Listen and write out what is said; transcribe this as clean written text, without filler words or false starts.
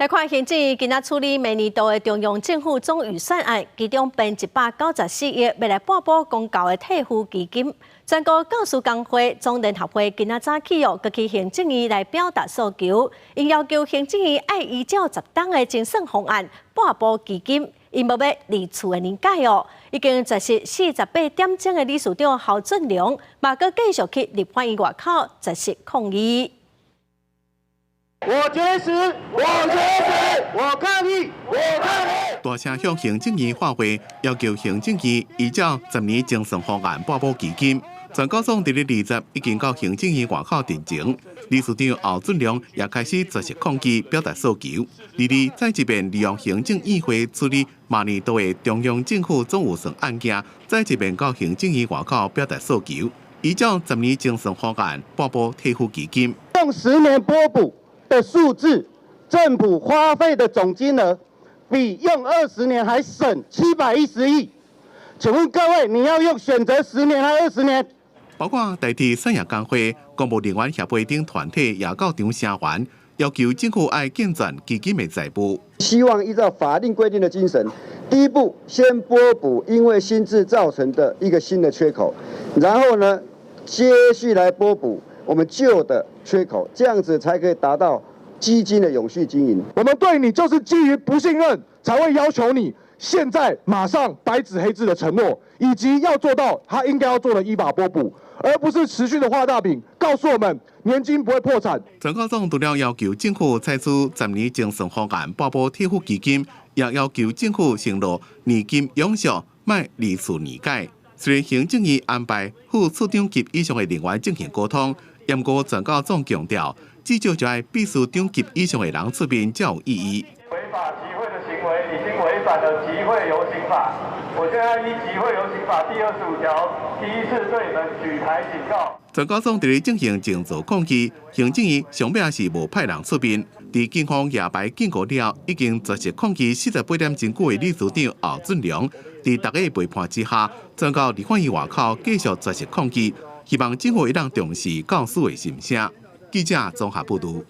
來看行政院今仔處理明年度的中央政府總預算案，其中編194億，欲來撥補公教的退撫基金。全國教師工會總聯合會今仔早起哦，閣去行政院來表達訴求，𪜶要求行政院愛依照十冬的精算方案撥補基金，𪜶無欲二次的年改哦。已經絕食48點鐘的理事長侯俊良，嘛閣繼續去立法院外口絕食抗議。我絕食，我絕食，我抗議，我抗議。大聲向行政院發話，要求行政院依照十年精算方案撥補基金。全教總佇咧20已經到行政院外口陳情，理事長侯俊良也開始絕食抗議，表達訴求。而咧再一遍利用行政院會處理明年度的中央政府總預算案件，再一遍到行政院外口表達訴求，依照十年精算方案撥補退撫基金。用10年撥補的數字，政府花費的總金額比用20年還省710億。請問各位，你要用選擇十年還是二十年？包括台鐵產業工會、公務人員協會等團體也到場聲援，要求政府愛健全基金的財務。希望依照法定規定的精神，第一步先撥補因為新制造成的一個新的缺口，然後呢，接續來撥補我們舊的缺口，這樣子才可以達到基金的永續經營。我們對你就是基於不信任，才會要求你現在馬上白紙黑字的承諾，以及要做到他應該要做的依法撥補，而不是持續的畫大餅，告訴我們年金不會破產。全教總除了要求政府採取十年精算方案撥補退撫基金，也要求政府承諾年金永續，莫二次年改。雖然行政院安排副處長級以上的人員進行溝通，毋過全教總強調，至少就愛秘書長級以上的人出面才有意義。違法集會的行為已經違反了集會遊行法，我現在依集會遊行法第25條，第一次對你們舉牌警告。全教總佇咧進行靜坐抗議，行政院上尾也是無派人出面。佇警方舉牌警告了，已經絕食抗議48點鐘久的理事長侯俊良，佇大家的陪伴之下，轉到立法院外口繼續絕食抗議，希望政府會當重視教師的心聲。記者綜合報導。